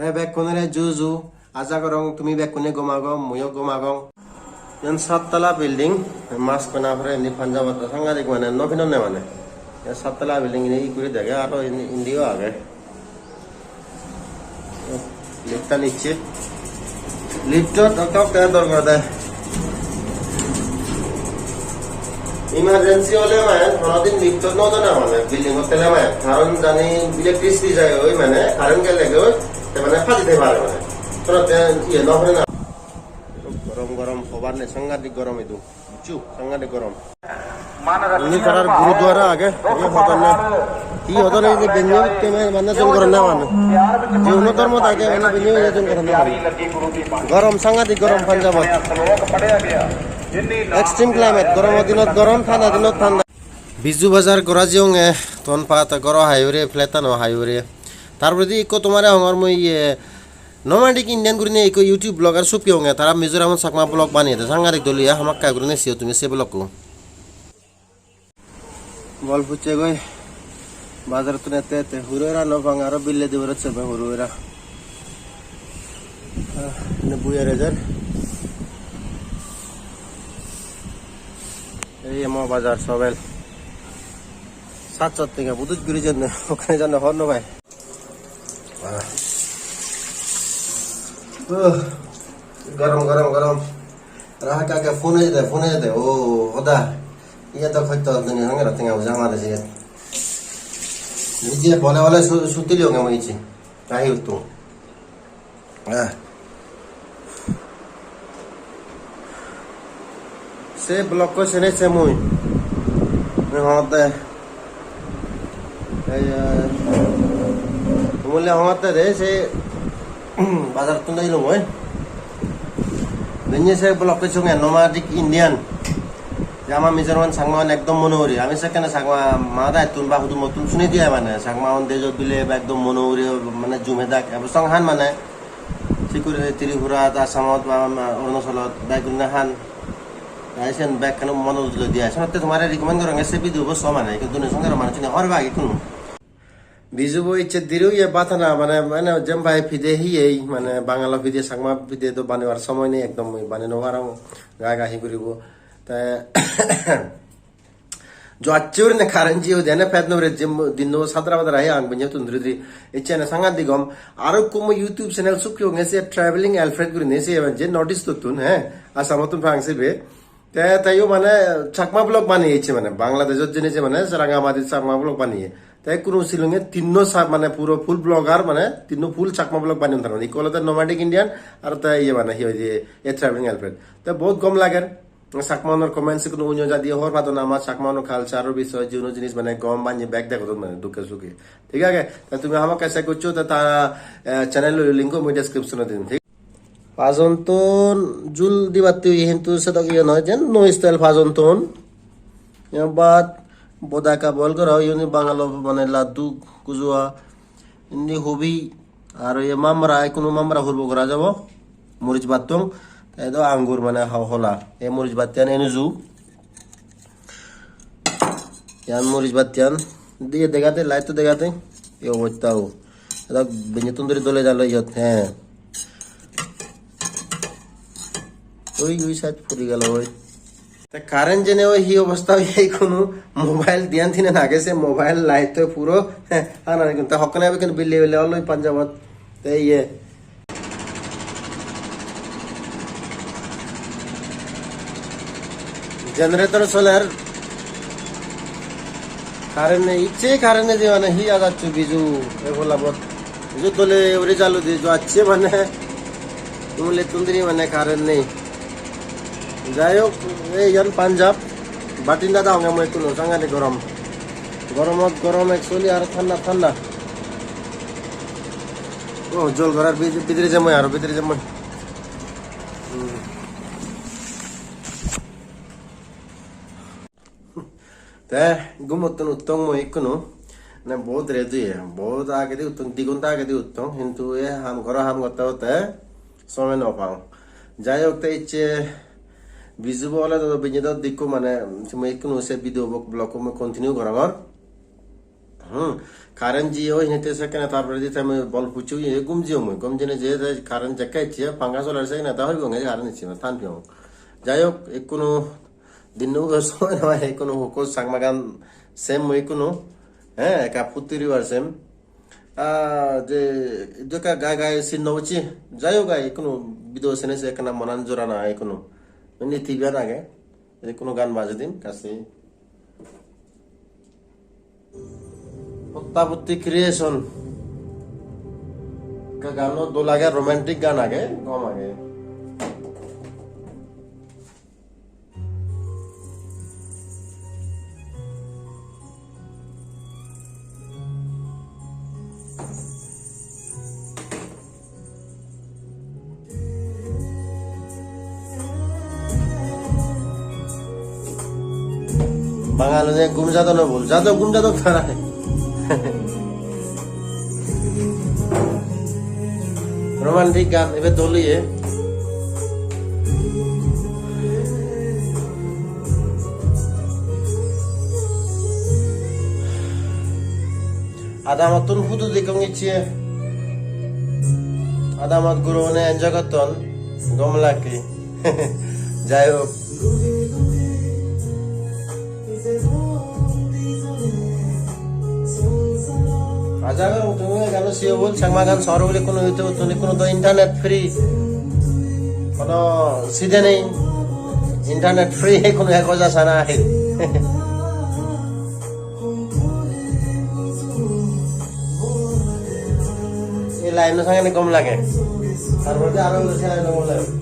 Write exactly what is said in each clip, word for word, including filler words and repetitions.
Te bekkunore ju ju, aja gorong tumi bekkune gom ago, muiyo gom agong. Iyan sattala building, mas kona pore indi Punjabot sangadik mane no pinonne mane. Iyan sattala building ini ikuri dege, aro indi, indiyo age. Lift-an icche. Lift-ot tok tok dega dor gore de. Emergency ole mane honodin lift-ot no dona mane, building-ot tele mane. Karon jani electricity jai oi mane, current gele oi, te mane padi thei pare mane. Toro te iye no pore na. Gorom gorom hobar nei, sangadik gorom idu. Buccho, sangadik gorom. Ini tarar gurudwara age, ini hodon na. Hi hodon ei je benyo teme manne jon goron na mane. Je uno dhormo age, mane benyo ei jon goron na mane. Gorom, sangadik gorom Punjabot. Extreme climate, gorom dinot gorom, thanda dinot thanda. Biju bazar gora jeyonge, ton pat goro hai hure, plate ano hai hure. Tar poredi ikko tomare hongor mui iye, Nomadic Indian gurinei ekko YouTube blogger sup piyonge, tara Mizoramot Chakma blog baneyede, sangadik dol oye, hamakkai gurinei siyo tumi se blogko. Bol pucche goi, bazarottun ette ette huro era no pang, aro bille diborot sebe huro era. Ah, ene bui aro ejer. Ei emo bazar sobel. Sat sat tenga budut guri jenne, okkane jenne hobor no pai. Uh, gorom, gorom, gorom. Raha kake phone ede, phone ede. O, hoda. Iya to khoi to duni hangara tenga uja ma de siye. Nije bole bole su-, suti liyo ngam ichi. Rahi uttu. Ah. Se blogko sene se mui. Mui hongotte. Ei, eh, mui le hongotte de se bazarottun dai lungoi. Benye se blogko sunge Nomadic Indian. Je ama Mizoram Changma ekdom mone guri. Ami sekkene Changma ma da ettun ba hudu mottun suni diya mane. Changma on dejot bile ba ekdom mone guri mane jume dak. Ebo song han mane. Sikkuri Tripura, Assamot ba, ba Arunachalot, bekkune han. Te siyen bekkani monot loi diya. Senotte tomare recommend goronge se video bo so mane, ekko duniya songoro manuchune hobor pagoi ekkunu. Biju bo icche diri oye bhat hana, mane, mane jempai pide hiyei, mane Bangalo pide, Chakma pide do banebar somoy nei, ekdom mui banei no parong, gai gai hi guribo. Te Jo acche gurinei current jiyot ene pet no pore je mo-, dinno sadra badra he ang binye tun duri duri. Ecche ene sangadik gom. Aro ekko mui YouTube channel sukki onge se Traveling Alfred gurinei se eben je North East-ottun, he, Assamottun pang sibe. Te, te yo mane Chakma vlog baneye ecche mane, Bangladeshot jeinei je mane Rangamati Chakma vlog baneye. Te kuno silunge tinno sa-, mane puro full vlogger mane tinno full Chakma vlog baneyon tar mane. Ikko olode Nomadic Indian, aro te iye mane hi hoide, e Traveling Alfred. Te bahut gom lager. Chakma unor comment section-o unyo jadi hobor padon ama Chakma unor culture-or bisoy, jiuno jinis mane gom banye bek degodon mane dukke sukke. Thik age? Te tumi hamakkai check goccho, te ta, eh, channel-o link-o mui description-ot dim, thik? Pajontun jul dibatte oye, hintu sedok iye noi, jen no style pajontun. Iyan bad boda ekka boil gora oye, uni Bangalo mane laddu kujua. Indi hobi, aro ye mamra, ekkunu mamra hurbo gora jabo. Moris battung, te do angur mane ho-, hola. Ei moris battiyan enuju. Iyan moris battiyan. Diye degade, light to degade. Ei obosta o. Edo binye tunduri dole jalo iyot, he. Ui, ui, side puri gelo oi. Te current jene oi hi obosta oye, ikkunu mobile diyan tinen age, se mobile light-oi puro, hana, te hokkene ebe ikkunu bille bille olo Punjabot. Te iye generator soler, current nei, icche current nei de mane hi ajaccho biju, e bolabot. Biju dole uri jalo de jo acche mane, mule tundiri mane current nei. Jai hok, ei iyan Punjab, batinda dagong mui, ekku no sangani gorom. Goromot gorom actually, aro thanda thanda. Oh, jol gorar bid-, bidire jemoi, aro bidire jemoi. Hmm. Te gumottun uttong mui ikkunu, mane bahut ret oye, bahut agedi uttong, di ghonta agedi uttong, hintu e ham goro, ham gotte gotte somoy no pang. Jai hok, te icche biju bo ole do binye do dikko mane, mui ikkunu se video bo, vlog ko mui continue gorongor. Hmm, current jiye oi hinete sekkene, tar poredi te mui bol pucche oye gum jiyong mui. Gum jeinei je te current jekke ecche, pangkha soler sekkene te hoi gong ei current ecche, than piyong. Jai hok, ekkunu dinno somoy noi, ekkunu hokko Chakmagan sem mui ekkunu, he, ekka phutti guribar sem. Ah, je, iddu ekka gai gai sin no ucche. Jai hok gai, ekkunu video sene se ekkana monan jora na ekkunu. Indi T V an age. Ei kono gaan bajei dim, kase. Pottapotti Creation. Ekka gaano dol age, romantic gaan age, gom age. Bangal une gum jadon no bol, jadon gum jadon tara. Romantic gaan, ebe dol oye. Adamottun hudu dekkong icche. Adamot gurune enjoy gotton. Gom lage. Jai hok. Aja gorong tumi gano siyo bol, Changma gan sor bole kono ito, tuni kono do internet free. Kono side nei. Internet free, kono ek hoja sana ahe. Ei line-o sangene gom lage. Tar poredi aro se line-o gom lage.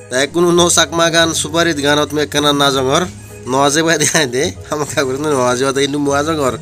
Te ekkunu no Chakma gan, Suparit ganot mui ekkana najongor. No aje bai de ai de. Hamakkai guri no aje bai de, hintu mui ajongor.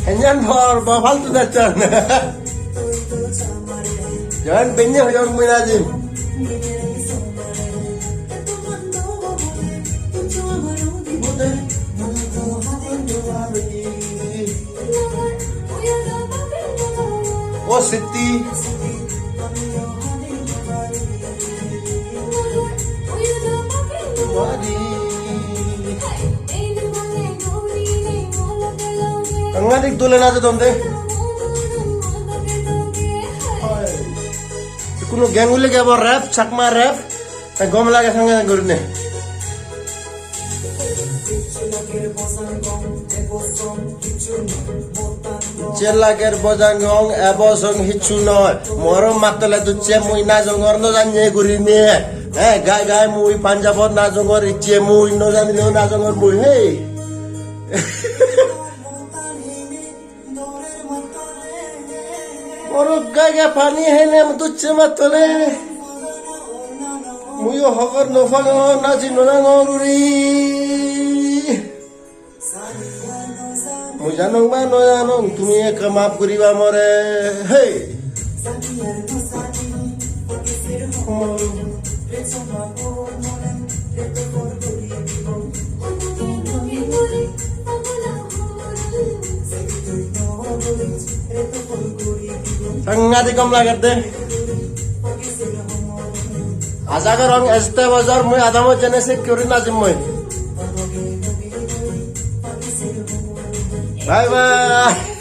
Enyan bor ba faltu dachan. Jangan benne hoyor mui najim. O Siti. Kangadik dole na jadon de. Kuno gang ule gebo rap, Chakma rap. Te gom lage sange gurine. Je lager bojang gong, ebo song hissu noi. Moro mattole ducche mui najongor no janye gurine. Eh, gai gai mui Punjabot najongor icche mui no janileyo najongor mui, hey. Moro gai gai pani hene ducche mattole. Muiyo hobor no pangor, naji no jangor guri. Mui janong ba no janong, tumi ekka maaf guriba more. Hey! Sangadi gom lager de. Aja gorong este bojor mui adamot jene sik guri najim mui. Bye bye.